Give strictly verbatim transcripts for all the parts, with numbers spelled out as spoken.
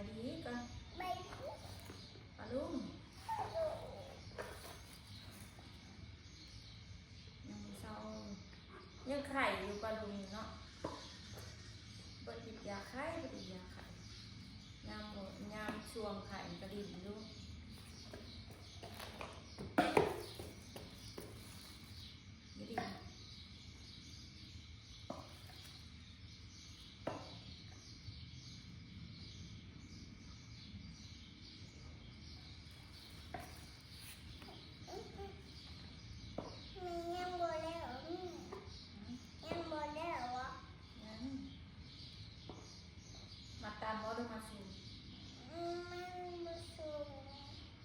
ดีก่อน ปลาลุง ยังบ่เซา ยังไข่อยู่ปลาลุงเนาะ บ่ติดยาไข่ บ่ติดยาไข่ ยามบ่ ยามช่วงไข่ก็ดิ้นอยู่ บ่ดิ้น มันยังบ่แล้วนี่ ยังบ่แล้ววะ ยัง มาตามบ่หรือมาสูง อืม มันบ่สูง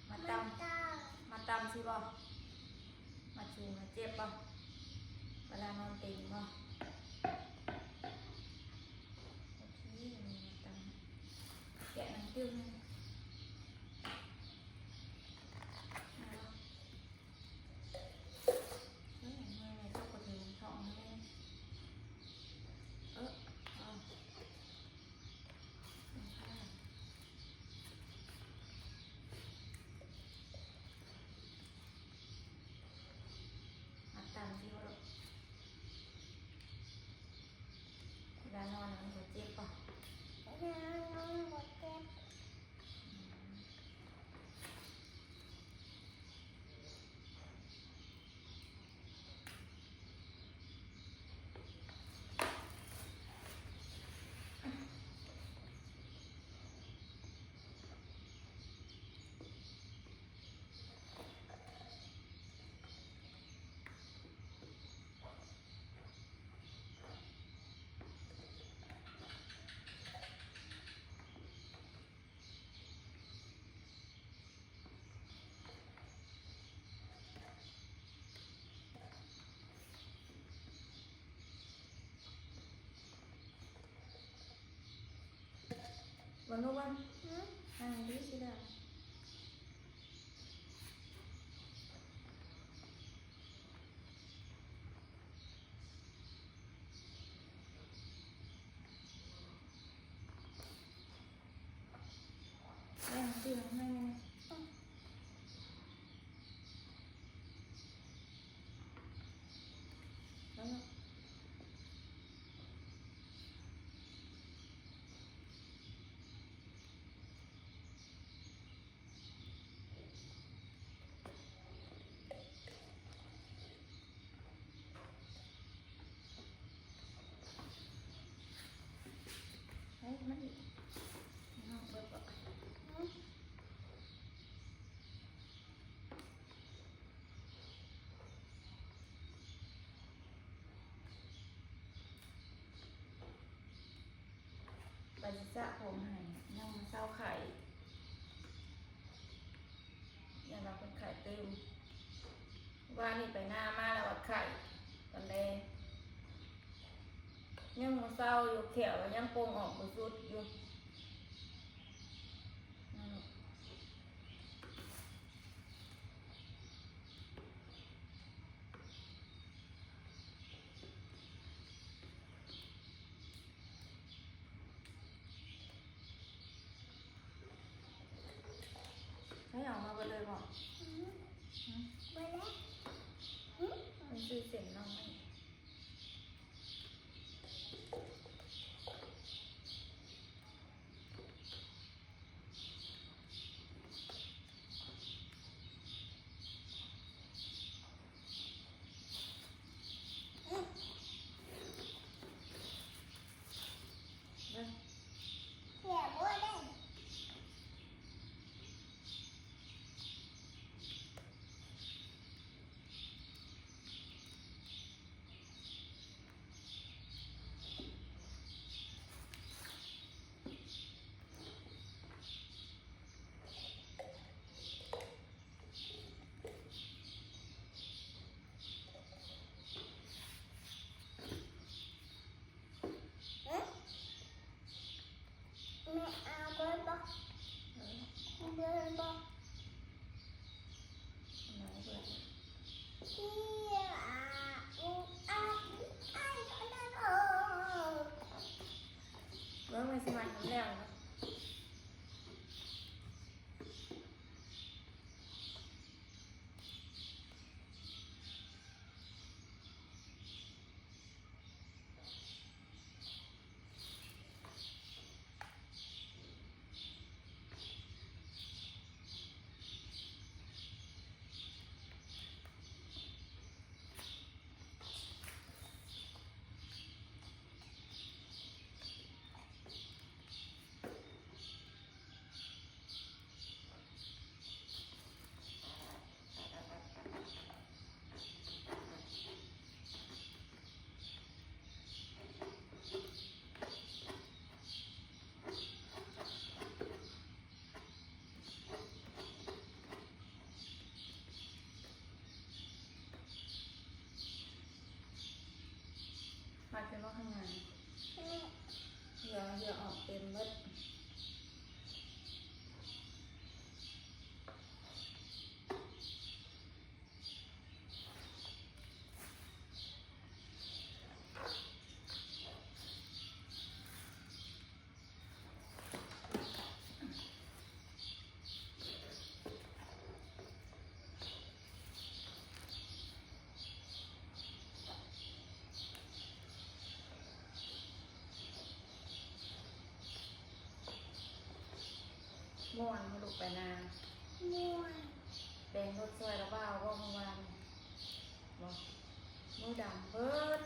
มาตาม มาตาม มาตามสิบ่ มาสูงนะเจ็บบ่ เวลานอนเต็งบ่ โอเค นี่มาตาม แกะหนังติ้วหนึ่ง มาบ่ เฮ้ย เมื่อยเลย ตกกระเทือนท้องเลย เออ เอา มาตามที่ว่า เวลานอนมันบ่เจ็บปะ เวลานอนบ่เจ็บ บ่รู้ว่า อืม อ่า ดีสิล่ะ เอ้ย มันดื้อมันไม่ ไม่ ไม่ แล้ว เฮ้ย มันอีก น้องเบิดบ่ อืม ไปสิสระผมให้ ยังบ่เซาไข้ ย่านว่าเพิ่นไข้ตื่น ว่านี่ไปนามาแล้วว่าไข้ ตอนแลง ยังบ่เซาอยู่ แข้วก็ยังป่งออกบ่สุดอยู่ นั่นแหละ ให้ออกมาเบิดเลยบ่ อืม อืม เบิดแล้ว อืม มันคือเส้นน้อย แม่เอาเบิดบ่ เออ เบิดบ่ เอามาเบิด ที่อ่ะ อุ อ่ะ อ่ะ อ่ะ อ่ะ เบิ่งมันสิมาทำแล้วเนาะ เป็นว่าข้างในเหยื่อเหยื่อออกเต็มเบิด ม่วนบ่ลูกไปนา ม่วน แปรงรถซอยละบ่าวบ่เมื่อวาน บ่ มือดำเบิด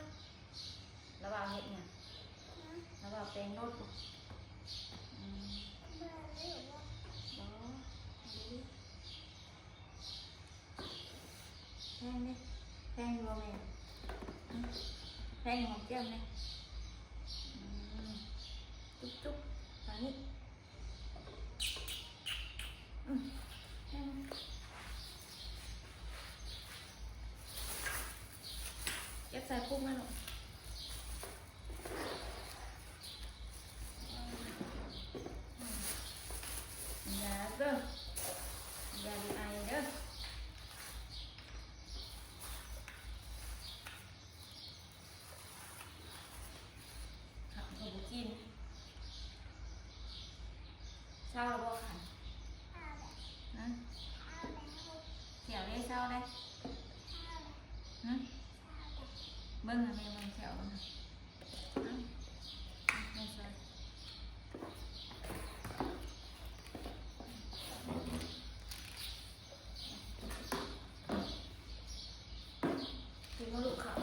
ละบ่าวเฮ็ดหยัง ละบ่าวแปรงรถบ่ อืม บ่ บ่ แพงเด้ แพงอยู่บ่แม่ หึ แพงอยู่หอมแก้มเด้ อืม จุ๊บจุ๊บ ทางนี้ อืม แพง เก็บใส่ปุ๊บแม่ลูก อย่าเด้อ อย่าไอเด้อ เขาก็บ่กิน เศร้าแล้วบ่คะ ฮะ เขียวได้เศร้าได้ ฮะ เบิ่งให้แม่เบิ่งเขียวเบิ่งค่ะ เอ้า แม่ช่วย กินบ่ลูกข้าว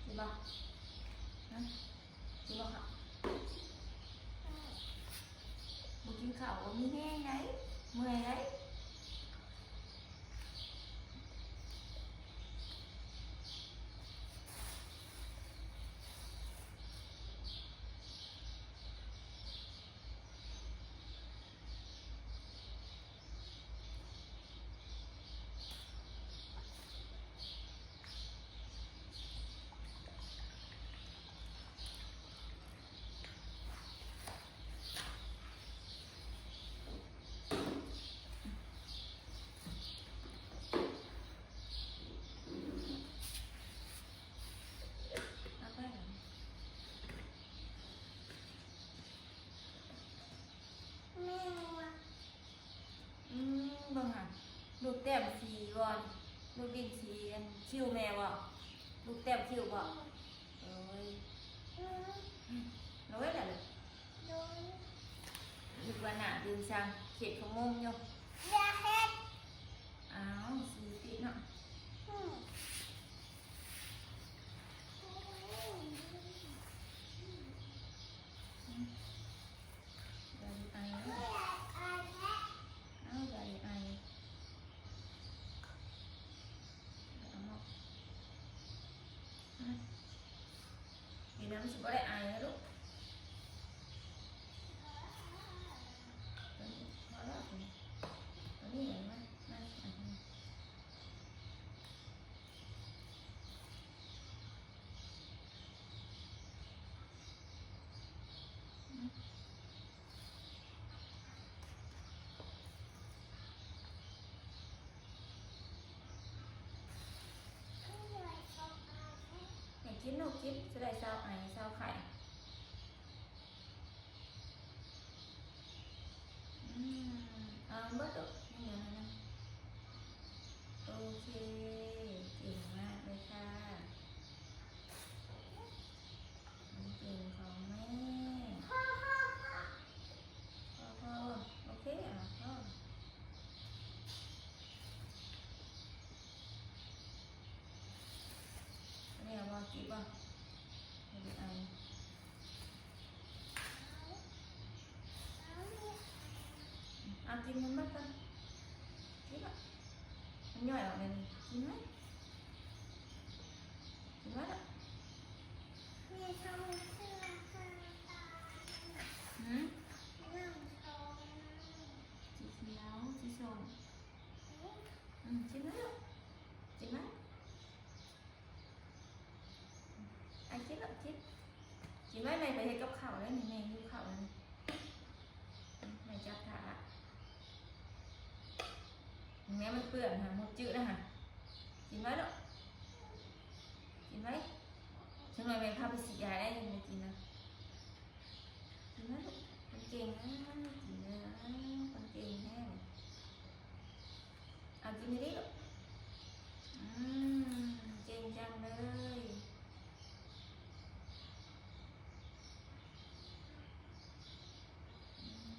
กินบ่ ฮะ กินบ่ข้าว บ่กินข้าวบ่มีแฮงได๋ เมื่อยได๋ เอาไปเหรอ แม่ว่า อืม เบิ่งหั่น รูปแต้มสีบ่ รูปดินสีอันคิ้วแม่บ่ รูปแต้มคิ้วบ่ โอ้ย โอ้ย น่ะลูก นึกว่าหน้าตื่นช่าง เฮ็ดขาวหมกอยู่ อย่าเฮ็ด อ้าว สีติเนาะ อืม อืม อย่าไอเด้อ อ้าว อย่าไอ เอาหมอก อืม นี่นะ มันสิบ่ได้ไอนะลูก ตัวนี้พอแล้ว ตัวนี้ ตัวนี้เห็นไหม มา อันนี้ ให้กินลูก กิน จะได้เซาไอ เซาไข้ อืม เอาเบิดลูก นี่เหลืออันนั้น โอเค เก่งมากเลยค่ะ น้องเก่งของแม่ พ่อ พ่อ พ่อ พ่อ พ่อ โอเค อ่ะ พ่อ อันนี้เอาบ่ กินบ่ ไม่ได้เอา เอากินมันมากก่อน กินละ มันย่อยออกเลยนี่ กินไหม กินไหมล่ะ แม่ทำเสื้อผ้า หืม เรื่องทอง สีเขียว สีส้ม อืม กินไหมลูก กินไหม ไอ กินไว้ แม่ไปเฮ็ดกับข้าวแล้วนี่ แม่หิวข้าวแล้วนี่ แม่จับถาดละ แม่มันเปื้อนค่ะ หมดจื้อนะค่ะ กินไว้ลูก กินไว้ จักหน่อยแม่พาไปฉีดยาได้ ยังไม่กินนะ กินไว้ลูก มันเก่งนะ กินนะ มันเก่งแน่ เอากินไปดิลูก อืม เก่งจังเลย อืม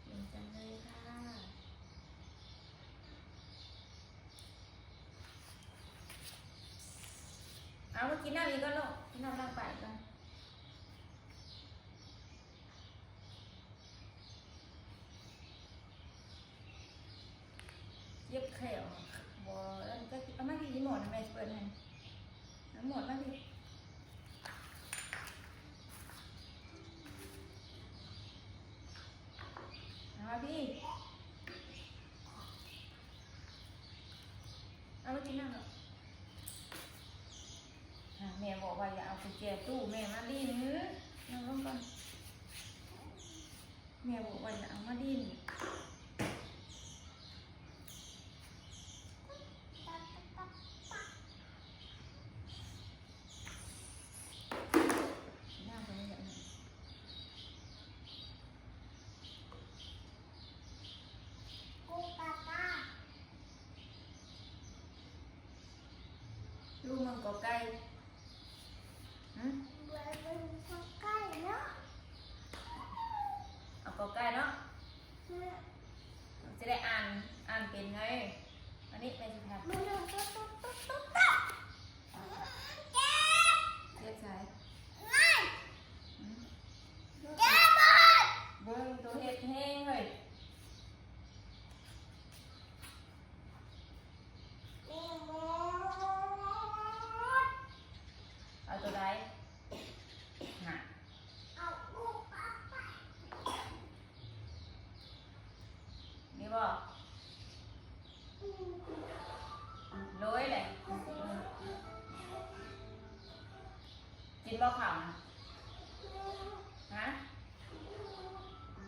เก่งจังเลยค่ะ เอามากินน้ำอีกก่อนลูก กินน้ำล้างปากอีกก่อน เจ็บแข้ว บ่ แล้วมันก็เอามาพี่ อีหมอนนะ แม่สิเปิดให้ เอาหมอนมาพี่ เอามาพี่ เอามากินน้ำเนาะ อ่ะ แม่บอกว่าอย่าเอากุญแจตู้แม่มาลิ้น นั่งลงก่อน แม่บอกว่าอย่าเอามาลิ้น น้ำไปเลย ลูกมันกอไก่ หืม กอไก่เนาะ เอากอไก่เนาะ จะได้อ่าน อ่านเป็นไง อันนี้แม่สิทำ มันตุ๊บตุ๊บตุ๊บตุ๊บตุ๊บ เจ็บใส หืม เบิ่งตัวเฮ็ดแฮงเลย เอาตัวใด ฮะ นี่บ่ โรยเลย กินบ่ข้าวนะ ฮะ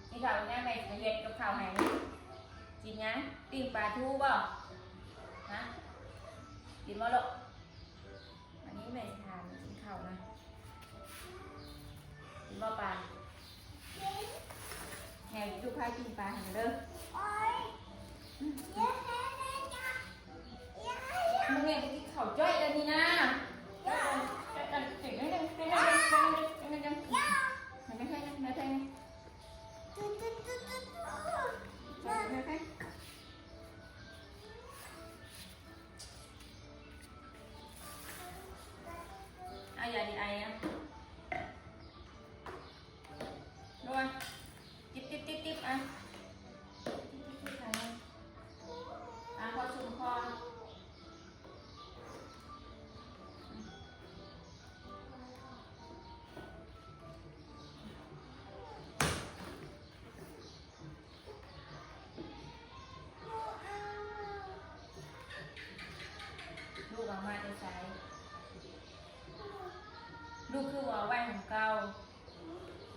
กินข้าวยัง แม่สิเฮ็ดกับข้าวให้ กินยัง ปิ้งปลาทูบ่ ฮะ กินบ่ลูก อันนี้แม่สิพามากินข้าวนะ กินบ่ปลา แม่สิพากินปลาให้เด้อ มึงเนี่ยไปกินข้าวจ้อยกันนี่นะ จ้อยกัน จ้อยกัน เก่งนะ เก่งนะ เก่งนะ เก่งนะ เก่งนะ เก่งนะ เก่งนะ เก่งนะ เก่งนะ เอาอย่าดีไอนะ นวด ติ๊บติ๊บติ๊บติ๊บ อ่ะ ติ๊บติ๊บติ๊บ อ่ะ อ่ะ พอชุ่มคอ ลูกเอามาแต่ไส ลูกคือบ่เอาไว้ของเก่า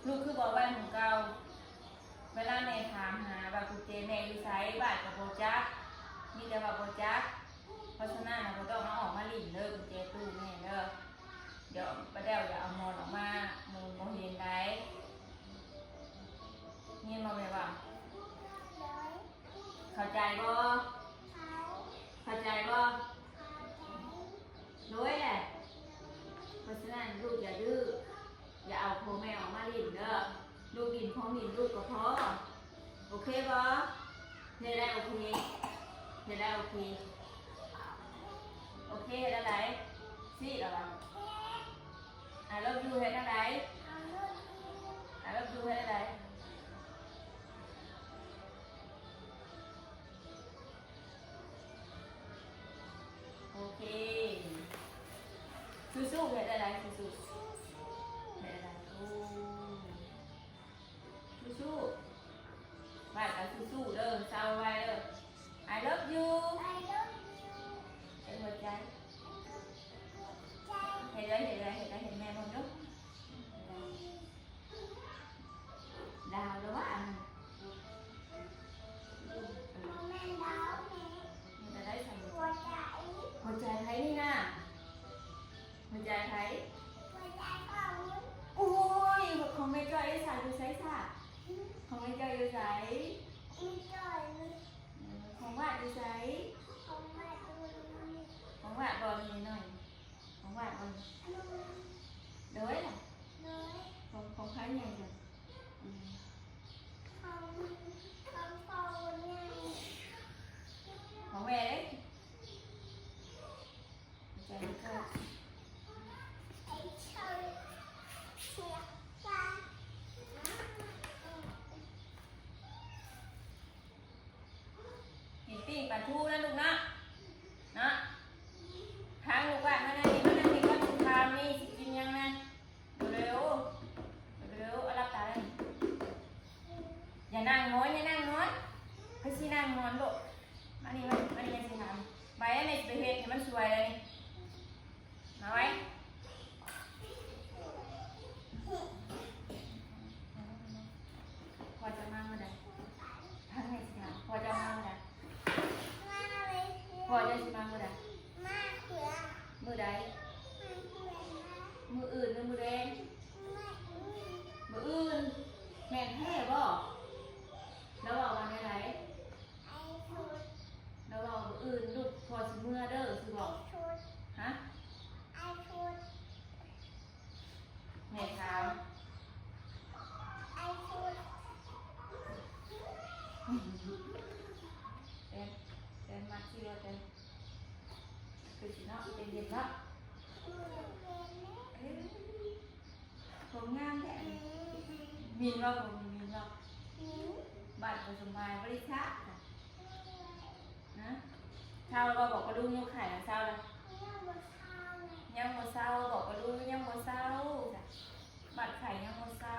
ลูกคือบ่เอาไว้ของเก่า เวลาแม่ถามหาว่ากุญแจแม่อยู่ไส บ้านก็บ่จัก มีแต่ว่าบ่จัก เพราะฉะนั้นน่ะบ่ต้องเอาออกมาหลิ้นเด้อ กุญแจตู้แม่เด้อ เดี๋ยวป้าแดวอย่าเอาหมอนออกมา หมู่บ่เห็นได้ ยินบ่แม่ว่า เข้าใจบ่ เข้าใจบ่ โดยแหละ เพราะฉะนั้นลูกอย่าดื้อ อย่าเอาของแม่ออกมาหลิ้นเด้อ ลูกหลิ้นของหลิ้นลูกก็พอ โอเคบ่ เฮ็ดได้โอเค เฮ็ดได้โอเค โอเค เฮ็ดได้ได๋ สิแล้วบ่ I love you เฮ็ดได้ได๋ I love you เฮ็ดได้ได๋ โอเค สู้ๆ เฮ็ดได้ได๋ สู้ๆ เฮ็ดได้ได๋ โอ้ สู้ๆ บ้านก็สู้ๆ เด้อ เซาไวๆ เด้อ I love you เป็นหัวใจ เฮ็ดได้ เฮ็ดได้ เฮ็ดได้ เฮ็ดแม่ เจ้าอยู่ไส มีจ่อย เออ ของวาดอยู่ไส ของวาดอยู่นี่ ของวาดบ่ นี่หน่อย ของวาดบ่ โดยล่ะ โดย ของ ของใครใหญ่จ้ะ อืม ของ ของพ่อใหญ่ ของแม่เด้ ใจมันก็ ไอ้เจ้าเสียใจ กินปิ้งปลาทูนะลูกเนาะ เนาะ ทางลูกหลานมานั่งนี่ มานั่งนี่ก่อน สิถามนี่ สิกินหยังนะ เร็วๆ เร็วๆ เอาหลับตาเลย อย่านั่งนอน อย่านั่งนอน คือสินั่งนอนลูก มานี่ มานี่ มานี่ สิถาม ไปแล้วแม่สิไปเฮ็ดให้มันสวยเลยนี่ มาไว้ พ่อจะมาเมื่อใด ทางไหนสิถาม พ่อจะมาเมื่อใด พ่อจะสิมาเมื่อใด มาเถื่อ มื้อใด มาเถื่อนะ มื้ออื่นหรือมื้อแลง มื้ออื่น มื้ออื่น แม่นแท้บ่ แล้วเว้าว่าแนวใด ไอ้ชุด แล้วเว้ามื้ออื่นลูก พ่อสิเมือเด้อ สิบอก ไอ้ชุด ฮะ ไอ้ชุด แม่ถาม ไอ้ชุด แตน แตนมักสิว่าแตน คือสิเนาะ เป็นเย็นเนาะ เอ้ย ผมงามแท้ มินว่าผมมินว่า บัตรบ่สบาย บริษัท นะ เช้าเราบอกปลาดุกยกไข่นะ เช้าละ ยังบ่เช้าเลย ยังบ่เช้า บอกปลาดุกยังบ่เช้าจ้ะ บัดไข่ยังบ่เช้า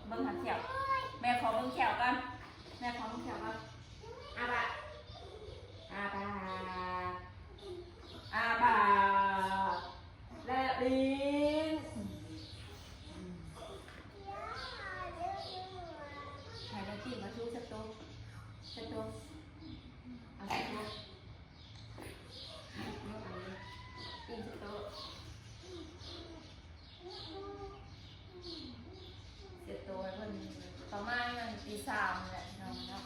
เบิ่งหาแข้ว แม่ขอเบิ่งแข้วก่อน แม่ขอเบิ่งแข้วก่อน อาปาก อาปาก อาปาก แลบลิ้น ไข่ดาวปิ้งมาทุกสต๊อก สต๊อก เอาสต๊อก ปิ้งสต๊อก เสร็จตัวเพิ่นประมาณนั้นตีสามแหละน้องเนาะ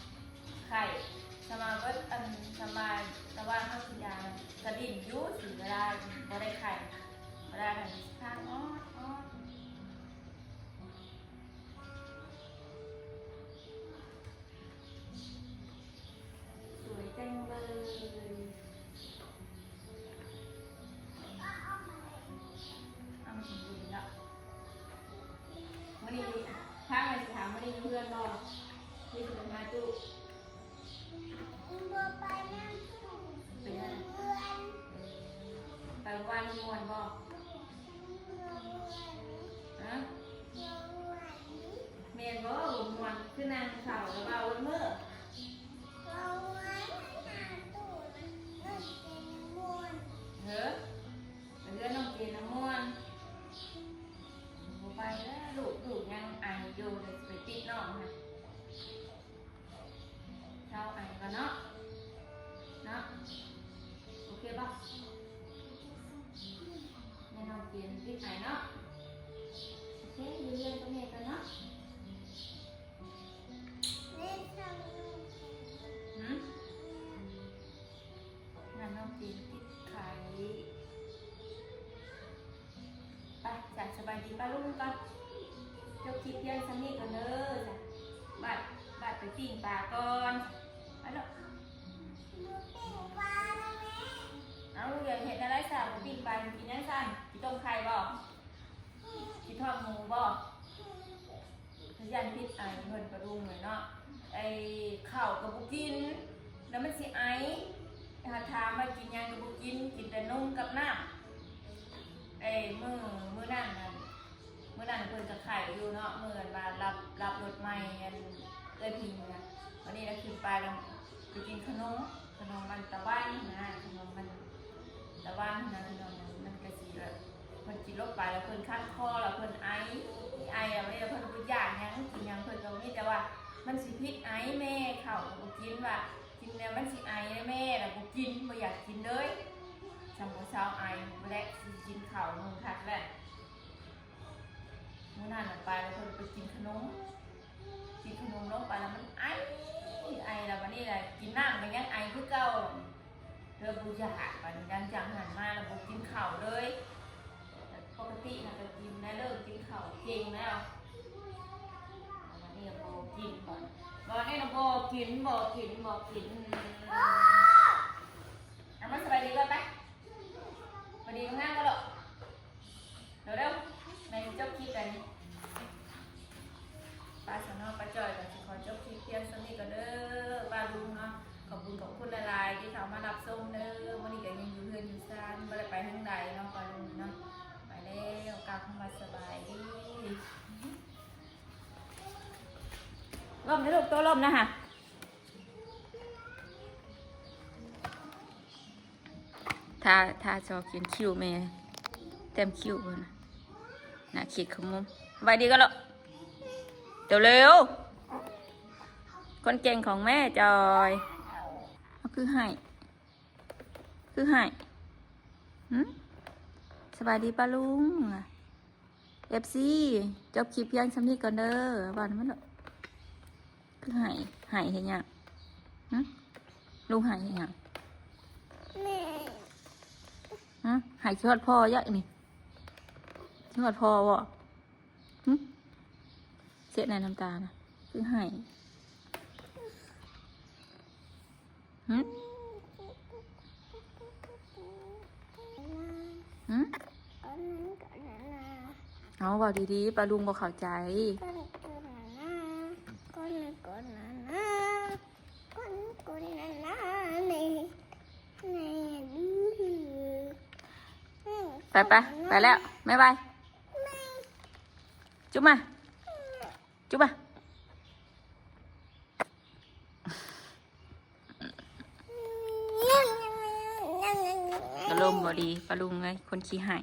ไข่สมาเบิดอันสบาย แต่ว่าเขาสิยาสะดินอยู่สิเวลาบ่ได้ไข่บ่ได้ไข่ข้างออดออด สวยจังเลย เอามาถึงดีละ มื้อนี้ ทางไหนสิถาม มื้อนี้อยู่เพื่อนบ่ มีสิไปหาตู้ บ่ไปนำ เป็นหยัง เพื่อน ไปวันม่วนบ่ ฮะ แม่นบ่ บ่ม่วน คือนั่งเฝ้าแล้วเว้าเบิดมื้อ เว้าม่วน หาตู้นั่น นั่นเป็นม่วน เฮ้อ ไปเฮือนน้องเจนน่ะม่วน บ่ไปแล้ว ลูก ลูกยังไออยู่ เดี๋ยวสิไปติดน้องนะ เซาไอก่อนเนาะ เนาะ โอเคบ่ แม่น้องเจนติดไอเนาะ โอเค อยู่เฮือนกับแม่ก่อนเนาะ หืม แม่น้องเจนติดไข่ ไปจ้ะ สบายดีป้าลุงก่อน จบคลิปเพียงส่ำนี้ก่อนเด้อจ้ะ บัด บัดไปปิ้งปลาก่อน ไปเนาะ ปิ้งปลาได้ไหม เอา อยากเห็นอะไรสาวปิ้งปลา กินยังสั่น กินต้มไข่บ่ กินทอดหมูบ่ ขยันพิษไอเพิ่นกระดุงเลยเนาะ ไอข้าวก็บ่กิน แล้วมันสิไอ ถ้าถามว่ากินหยังก็บ่กิน กินแต่นมกับน้ำ ไอ้มื้อ มื้อนั้นนั่น มื้อนั้นเพิ่นก็ไข้อยู่เนาะ มื้ออันว่ารับ รับรถใหม่อันเอื้อยพิงนะ วันนี้นะขึ้นไปแล้วไปกินขนม ขนมมันตะวันนะ ขนมมันตะวันนะ ขนมมันก็สิแบบ เพิ่นกินลงไปแล้วเพิ่นคันคอแล้วเพิ่นไอ ไอแล้วเพิ่นบ่อยากหยังกินหยัง เพิ่นก็มีแต่ว่ามันสิพิษไอแม่ ข้าวก็บ่กิน ว่ากินแล้วมันสิไอแม่ แล้วบ่กิน บ่อยากกินเลย สำบ่เซาไอ บ่ได้สิกินข้าว นอนพักแล้ว มื้อนั้นน่ะไปแล้วเพิ่นไปกินขนม กินขนมลงไปแล้วมันไอ ไอแล้วบัดนี้แหละกินน้ำก็ยังไอคือเก่า เริ่มบ่อยากบัดนี้ หลังจากหันมาแล้วบ่กินข้าวเลย ปกติน่ะก็กินนะ เริ่มกินข้าวเก่งแล้ว บัดนี้บ่กินบัด บัดนี้น่ะบ่กิน บ่กิน บ่กิน เอามาสบายดีก่อนไป สบายดีงามก็หรอก เร็วๆ แม่สิจบคลิปแล้วนี่ ป้าสนอป้าจอยก็สิขอจบคลิปเพียงส่ำนี้ก่อนเด้อ ป้าลุงเนาะ ขอบคุณขอบคุณหลายๆ ที่เข้ามารับชมเด้อ มื้อนี้ก็ยังอยู่เฮือนอยู่ซาน บ่ได้ไปทางใดเนาะ ป้าลุงเนาะ ไปแล้ว กลับเข้ามาสบายดี ลมนะลูก ตัวลมนะฮะ ทา ทาซอเขียนคิ้วแม่ แต้มคิ้วเพิ่นน่ะ หน้าขีดขมุม ไว้ดีก็แล้ว เดี๋ยวเร็ว คนเก่งของแม่จอย เอาคือให้ คือให้ หึ สบายดีป้าลุง เอฟซี จบคลิปเพียงส่ำนี้ก่อนเด้อ ว่ามันเนาะ คือให้ ให้เฮ็ดหยัง หึ ลุงให้เฮ็ดหยัง หึ ให้คิดฮอดพ่อเยอะนี่ คิดฮอดพ่อบ่ หึ เสียในน้ำตานะ คือให้ หึ หึ เอาเว้าดีๆ ป้าลุงบ่เข้าใจ ไปไป ไปแล้ว บ๊ายบาย จุ๊บมา จุ๊บมา อารมณ์บ่ดี ป้าลุงเอ้ย คนขี้ให้